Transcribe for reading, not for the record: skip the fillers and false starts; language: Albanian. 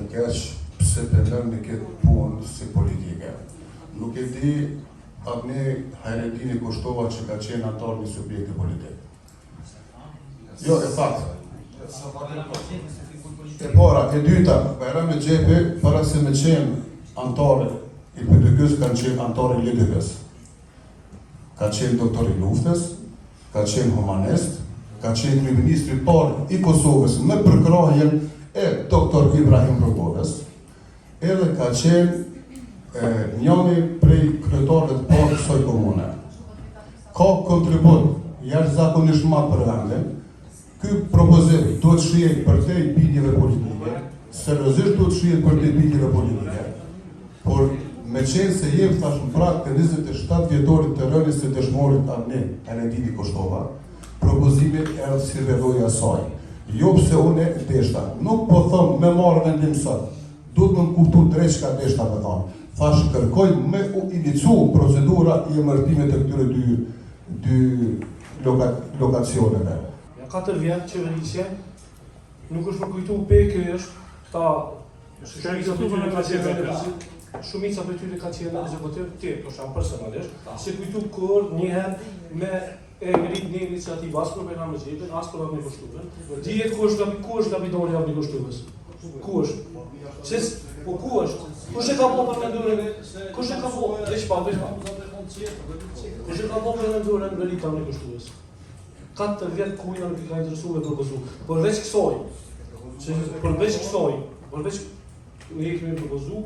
vjen keq pse pe merrni këtë punë si politike. Nuk e di Avni Hajredini Koshtova që ka qenë anëtar një subjekti politik. Jo, e fakt. E para, e dyta, Bajram Rexhepi, para se me qenë anëtar i PDK-s, kanë qenë anëtar i LDK-s. Ka qenë doktor i luftës, ka qenë humanist, ka qenë kryeministri i parë i Kosovës me përkrahjen e doktor Ibrahim Rugovës, edhe ka qenë e, njëri prej kryetarëve të parë të kësaj komune. Ka kontribut jashtëzakonisht madh për vendin. Ky propozim duhet shihet përtej bindjeve politike, seriozisht duhet shihet përtej bindjeve politike. Por me qenë se jem thash në prag të 27 vjetorit të rënies së dëshmorit Avni Hajredini Koshtova, propozimi erdhi si rrjedhojë asaj. Jo pse unë e deshta, nuk po thom me marrë vendim sot. Duhet me më kuptu drejt çka deshta me thonë. Thash kërkoj me u inicu procedura i emërtimit të këtyre dy dy loka, lokacioneve. Ja 4 vjet qeverisje, nuk është përkujtu PK është, këta shumica prej tyre ka qenë në shumica prej tyre ka qenë në ekzekutiv, ti, për shembull personalisht, si kujtu kur një herë me e ngrit një iniciativë as për Bajram Rexhepin, as për Avni Koshtovën. Dihet ku është ku është lapidari i Avni Koshtovës. Ku është? Se po ku është? Kush e ka bo përmendorën? Kush e ka bo? Veç pa, veç pa. Kush e ka bo përmendorën në veri të Avni Koshtovës? 4 vjet kujna nuk i ka interesu me propozu. Përveç kësaj, që përveç kësaj, përveç ne kemi propozu.